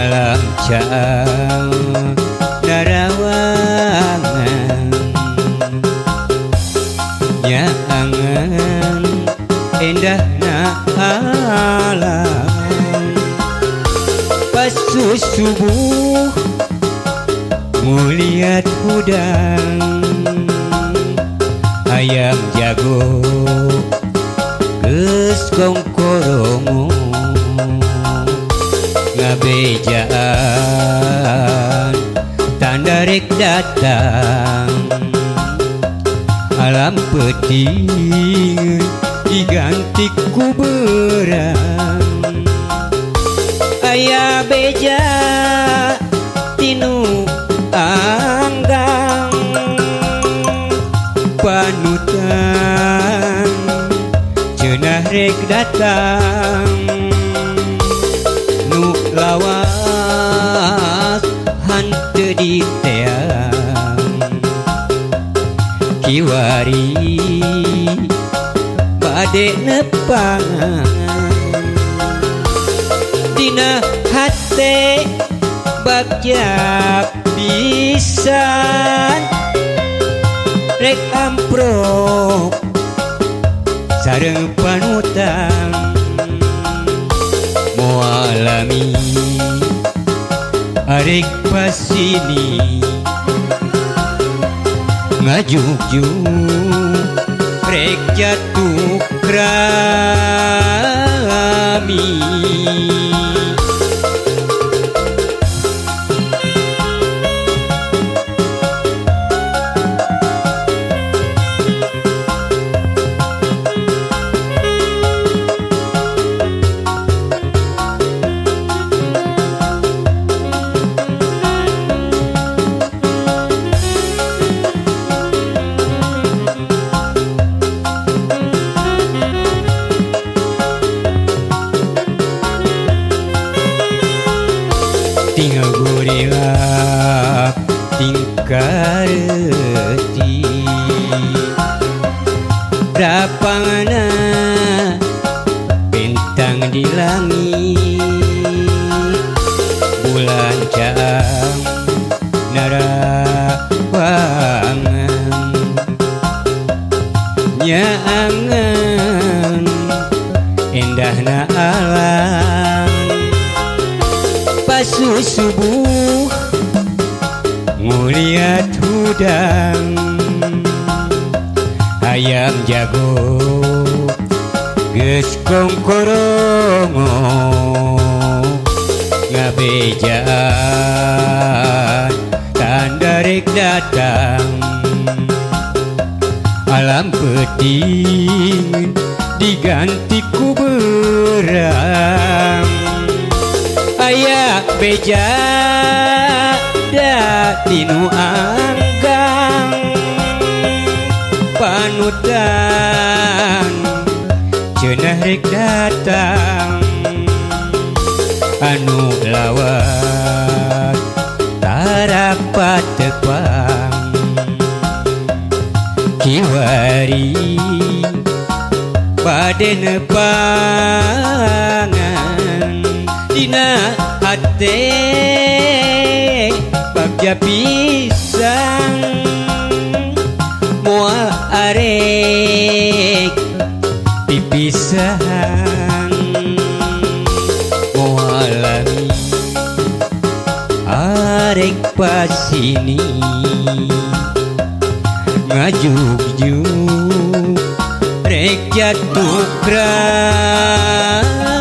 Alam caang narawangan nyaangan endahna alam. Pas subuh muliat hudang ayam jago geus kongkorongo ngabejaan tanda rek datang. Alam peuting diganti ku berang aya beja tinu anggang panutan cenah rek datang. Nu lawas hanteu diteang kiwari bade nepangan. Dina hate bagja pisan rek amprok sareng panutan. Moal lami arek pasini ngajugjuk rek jatuh krami. Tinggal gurilak tingkah reti rapangana bintang di langit bulan caang narawangan nyaangan endahna alam. Pasu subuh nguliat hudang ayam jago geus kongkorongo ngabejaan tanda rek datang. Alam peuting diganti ku berang aya beja tinu anggang panutan cenah rek datang. Anu lawat tarapat tepang kiwari bade nepangan. Dina hate bagja pisang moal arek pipisahan. Moal lami arek pasini ngajugjuk rek jatuh krami.